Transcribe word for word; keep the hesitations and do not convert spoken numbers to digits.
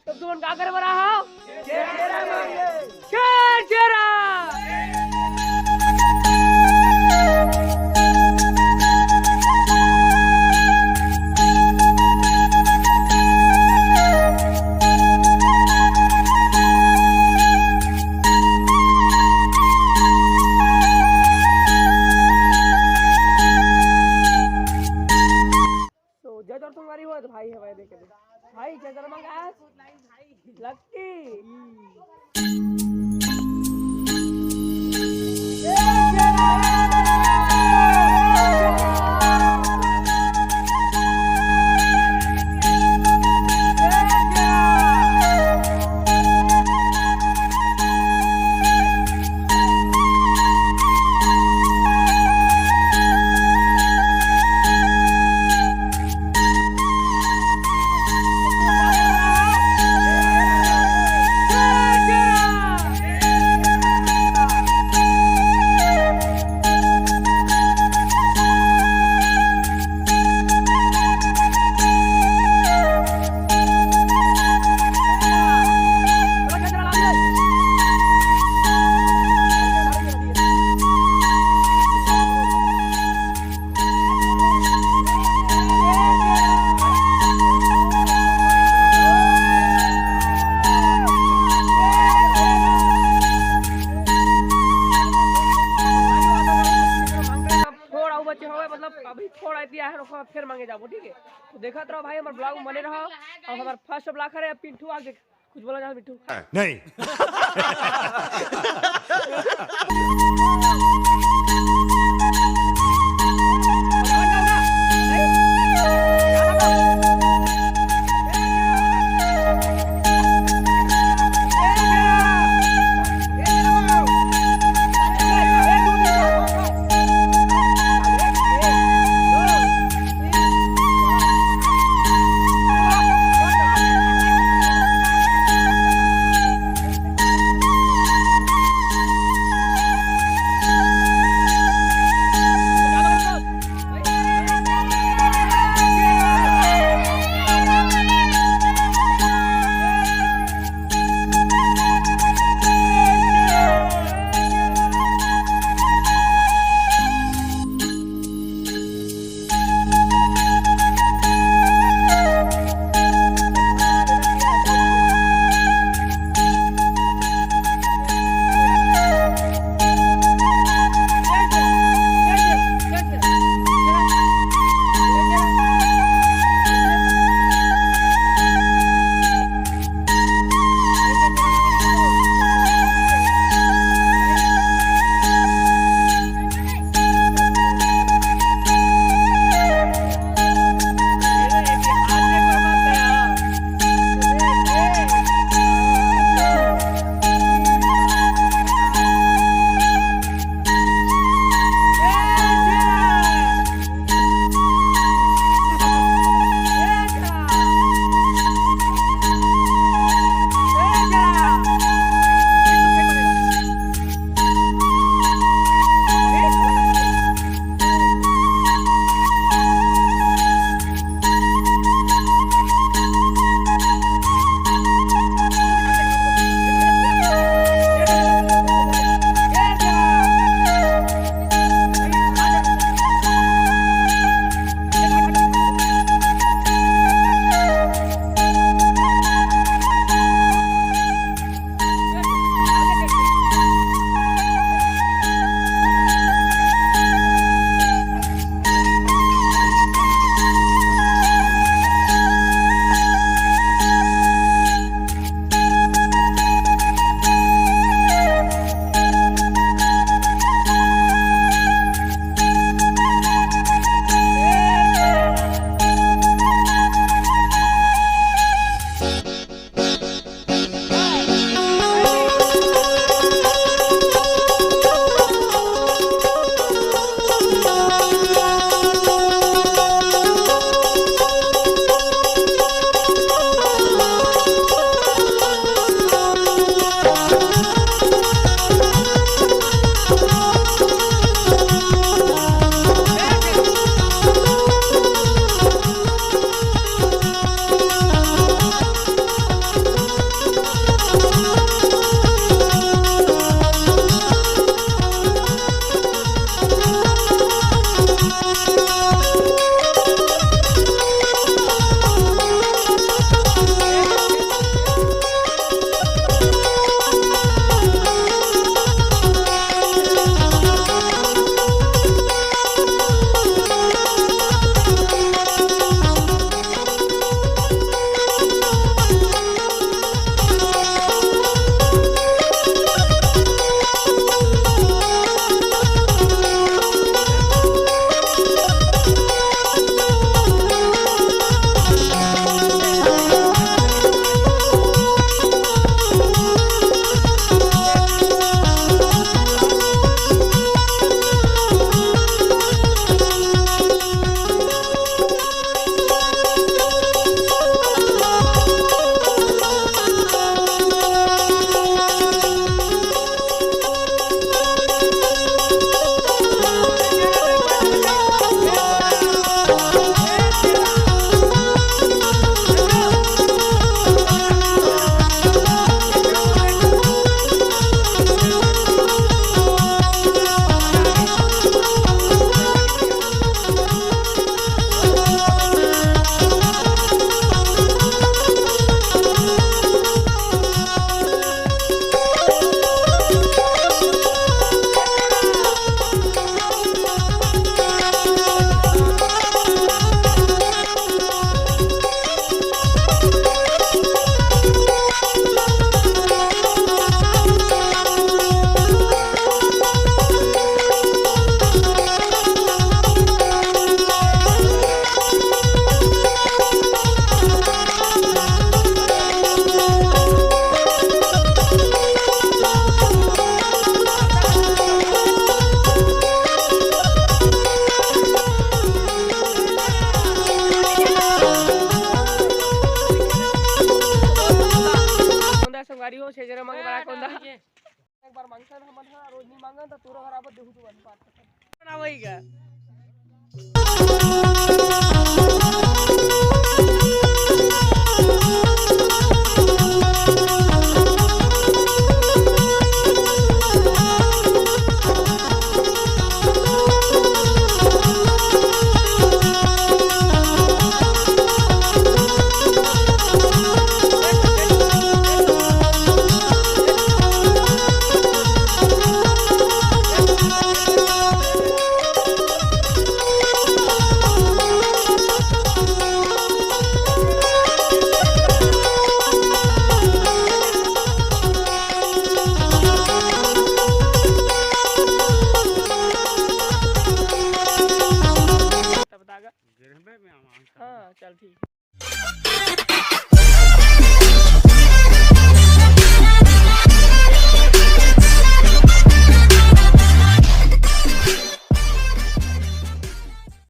तो तुमन का करे बर आहा? छेरछेरा। तो जय जोहार संगवारी हो, तो भाई हवय देखे दे। भाई जय जोहार मंगा। लक्की। थोड़ा ऊपर चढ़ावे, मतलब, अभी थोड़ा दिया है, ओकर बाद फिर मांगे जाबो, ठीक है? तो देखत रहो भाई, हमर ब्लॉग में बने रहो। अब हमर फर्स्ट ब्लॉग हरे पिंटू, आगे कुछ बोला जाए पिंटू? नहीं। छेजरा मांगे बड़ा कोन दा। एक बार मांगथन हमन ह, रोज नहीं मांगन त तोरो घर आबो देहू तू बन बात। ना वही का। हाँ, चल ठीक।